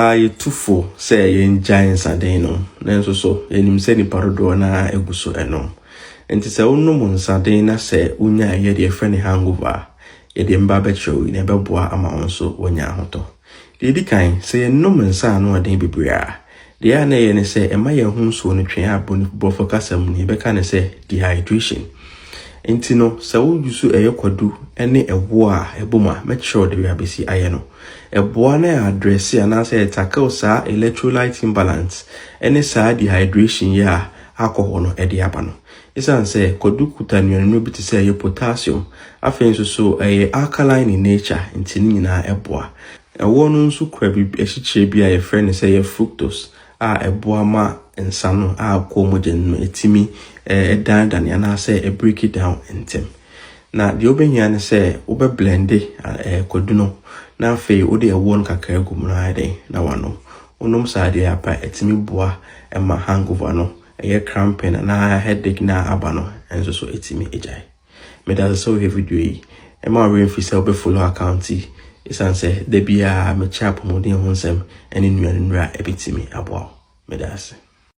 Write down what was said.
Yɛtu fo sɛ yɛngyae nsaden nom, nanso so yɛnim sɛ nnipa dodoɔ no ara gu so nom. Nti sɛ wonom nsaden na sɛ wonya ɛyɛ deɛ yɛfrɛ no hangover a, yɛde mba bɛkyerɛ wo yi na ɛbɛboa ama wo nso woanya ahotɔ. Deɛ ɛdi kan, sɛ yɛnom nsa a ano ɔden bebree a, deɛ a na ɛyɛ ne sɛ ɛma yɛn ho nsuo no twe a borɔfo kasa mu no yɛbɛka no sɛ dehydration. Nti no, sɛ woyi so ɛyɛ kwadu ne ɛwoɔ a ɛbɔ mu a, mɛkyerɛ wo deɛ abɛsi ayɛ no. Ɛboa na address anaasɛ ɛtackle saa electrolyte imbalance ne saa dehydration yi a alcohol no ɛde aba no. Ɛsiane sɛ kwadu kuta nnuane bi te sɛ ɛyɛ potassium, afei nso so ɛyɛ alkaline in nature, nti ne nyinaa ɛboa. Ɛwoɔ no nso kura biribi asikyire bi a yɛfrɛ no sɛ ɛyɛ fructose a ɛboa ma nsa no a ɛkɔ mogya no mu ɛtumi ɛdanedane anaasɛ ɛbreak down ntɛm. Na deɛ wobɛhia ne sɛ wobɛblend kwadu no na afei wode ɛwoɔ no kakra agu mu na ayɛ dɛn na wanom. Wonom saa deɛ apa, ɛtumi boa ma hangover no, ɛyɛ cramping anaa headache na aba no nso so ɛtumi agyae. Meda ase sɛ wohwɛ video yi. Ɛma wo werɛ mfi sɛ wobɛfollow account yi, ɛsiane sɛ da biara mekyɛ apɔmuden ho nsɛm ne nnuane nnuro a ɛbɛtumi aboa wo. Meda ase.